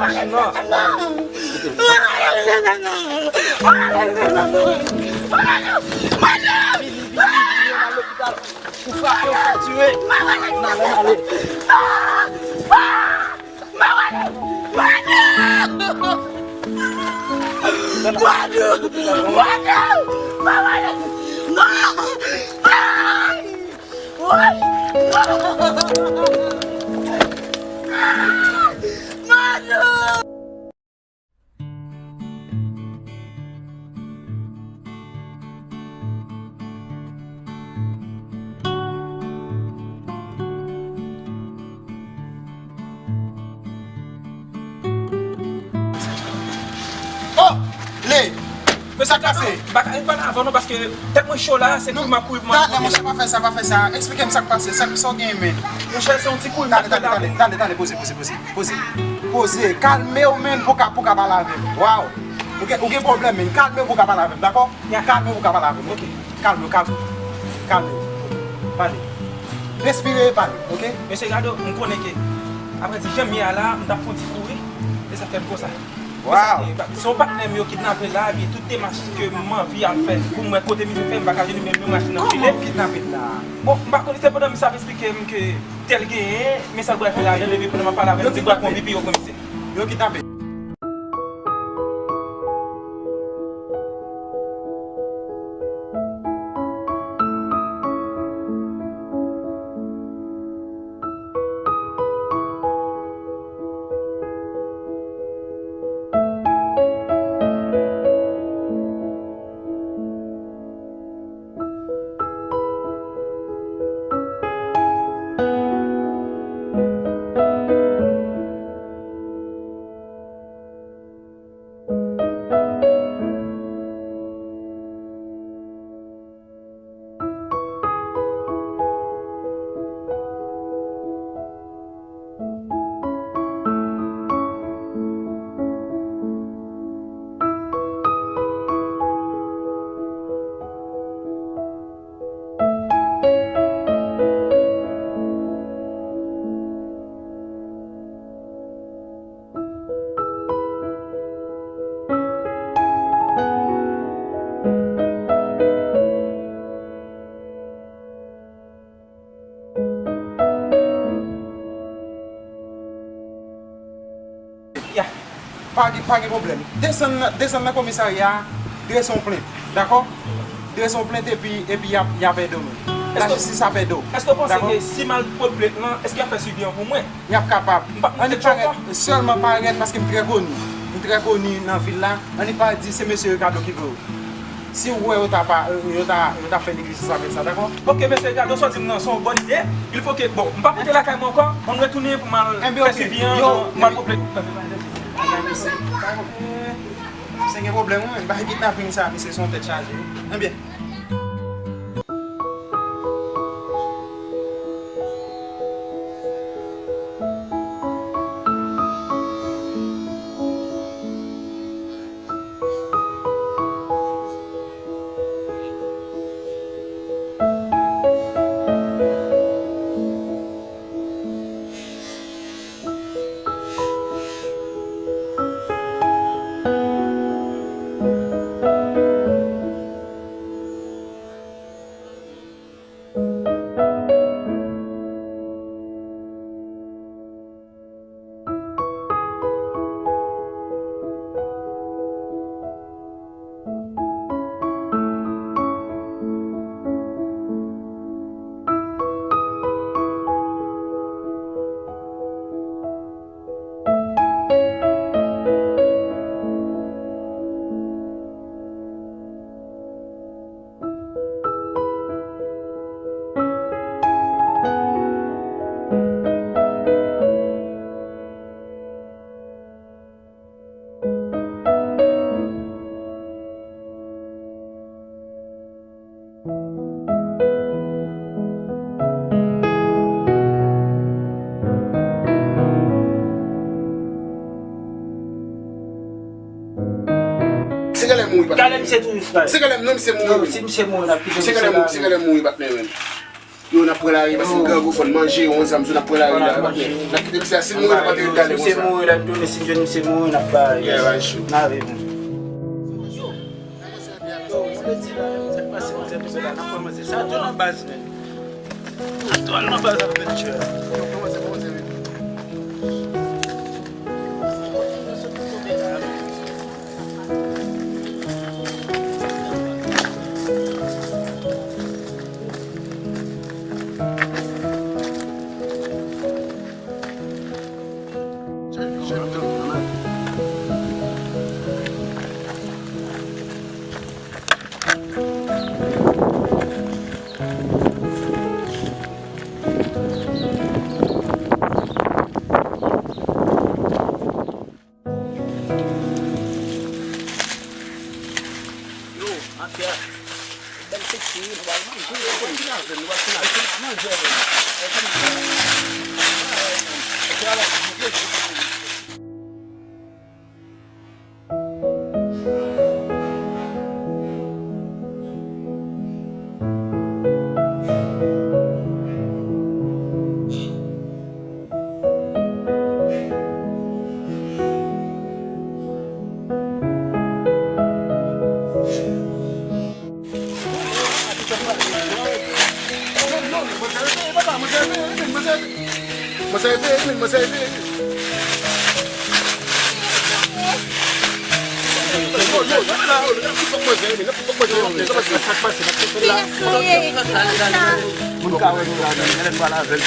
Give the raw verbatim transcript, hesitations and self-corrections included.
machin nan. Vini, vini, vini, vini, al lopital. Ou frape, ou frakture. N ale, n ale. Oh! Lè! Men sa k pase? M pa ka ret pale avè w non, paske tèt mwen cho la, se kouri m ap kouri pou m al kouri la. Talè, monchè, pa fè sa, pa fè sa. Eksplike m sa k pase, sa, sa w gen men. Monchè, se yon ti kouri m t ap fè la. Talè, talè, talè, talè, poze, poze, poze. Poze. Poze. Kalme w, menn, pou w ka, pou w ka pale avè m. Waw. Ou gen, ou gen pwoblèm, menn. Kalme w pou w ka pale avè m, dakò? Ya. Kalme w pou w ka pale avè m, oke? Kalme w, kalme w. Kalme w. Pale. Respire, pale, oke? Mesye Gado, m konnen ke, apre di jan m ye a la, m t ap fè yon ti kouri, e sa fè m konsa. Waw. Se yon patnè m yo kidnape la, epi tout demach ke m anvi al fè pou m wè kote misye fè, m pa ka jwenn li, menm yon machin nan file. Kòman yo kidnape l la? Bon, m pa konnen, se pandan misye ap eksplike m ke tèl genyen, men sa l pral fè ladan l, epi pandan m ap pale avè l, m di bra konbit pi yo komisè. Yo kidnape. Ya. Pa gen, pa gen pwoblèm. Desann, desann nan komisarya, drese yon plent. Dakò? Drese yon plent epi, epi y ap, y ap ede w. Lajistis ap ede w. Èske w panse ke si m al pote plent lan, èske y ap fè swivi an pou mwen? Y ap kapab. Annik parèt, sèlman parèt paske m trè koni. M trè koni nan vil la. Annik parèt di se mesye Ricardo ki voye w. Si w wè yo ta pa, yo ta, yo ta fè neglijans avèk sa, dakò? Oke, mesye Ricardo, sa w di m nan se yon bòn ide. Il faut que, bon, m p ap rete lakay mwen ankò. Ann retounen pou m al fè swivi an, pou m al pote plent. Se gen pwoblèm, wi, men bagay kidnaping sa, misye se yon tèt chaje, wi. Ebyen. Mouri, patnè. Gade misye toujou fè. Se gade non, misye mouri. Non, si misye mouri, n ap kite misye la. Misye gade mouri, patnè, menm. Yo, n ap pran lari, paske grangou fò n manje, yon zam tou, n ap pran lari la, patnè. N ap kite misye la, si l mouri, n ap antere l talè konsa. Si misye mouri la, n tounen, si n jwenn misye mouri, n ap bay. Yeah, bay chou. N a viv. Yo, mwen di la, sa k pase, mwen di la, n ap kòmanse. Sa tou nan baz, men. Sa tou al nan baz ak Venture. Yo, kòmanse, kòmanse, men. Yo, atè a. Bèl seksi, nou pral manje, nou pral fin avè l, nou pral fin avè l, nou pral manje avè l. Moun ka wè nou la, men lè n pral avè l.